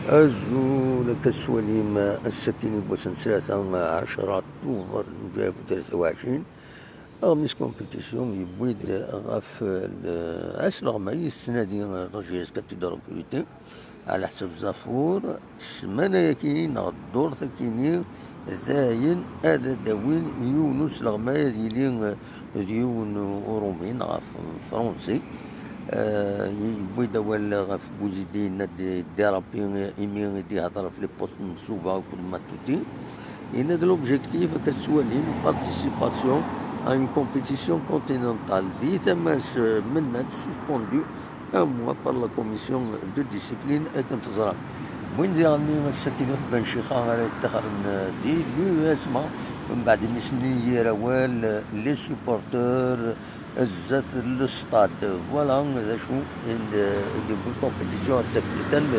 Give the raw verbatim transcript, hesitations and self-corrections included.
Azul, akka tettwalim, ass-agi n wass n ttlata, ɛecra Tubeṛ, lǧayef u tlata u ɛecrin, aɣmis compétition yewwi-d ɣef l-, asleɣmay i tettnadi la G S K T de recruter, ɛla ḥsab Zafur, ssmana-yagi neɣ ddurt-agi-ni, dayen ad d-awin yiwen usleɣmay ad yili d yiwen urumi neɣ ɣef Fransi. Eh, yewwi-d awal ɣef Bouzidi, yenna-d dérapi imi i d-ihedder ɣef les postes n Msuba akked Matuti. Yenna-d l'objectif, akka tettwalim, participation à une compétition continentale. Di tama-s, eh, menna-d suspendu un mois par la commission de discipline akken teẓram. Win diɣen-nni ass-agi Ben Chixa ara yettaxren di l'U S M A, mbeɛd mi s-nni yir awal les supporters zdat le stade. Voilà d acu i d-, i d-yewwi compétition ass-agi. Tanemmirt.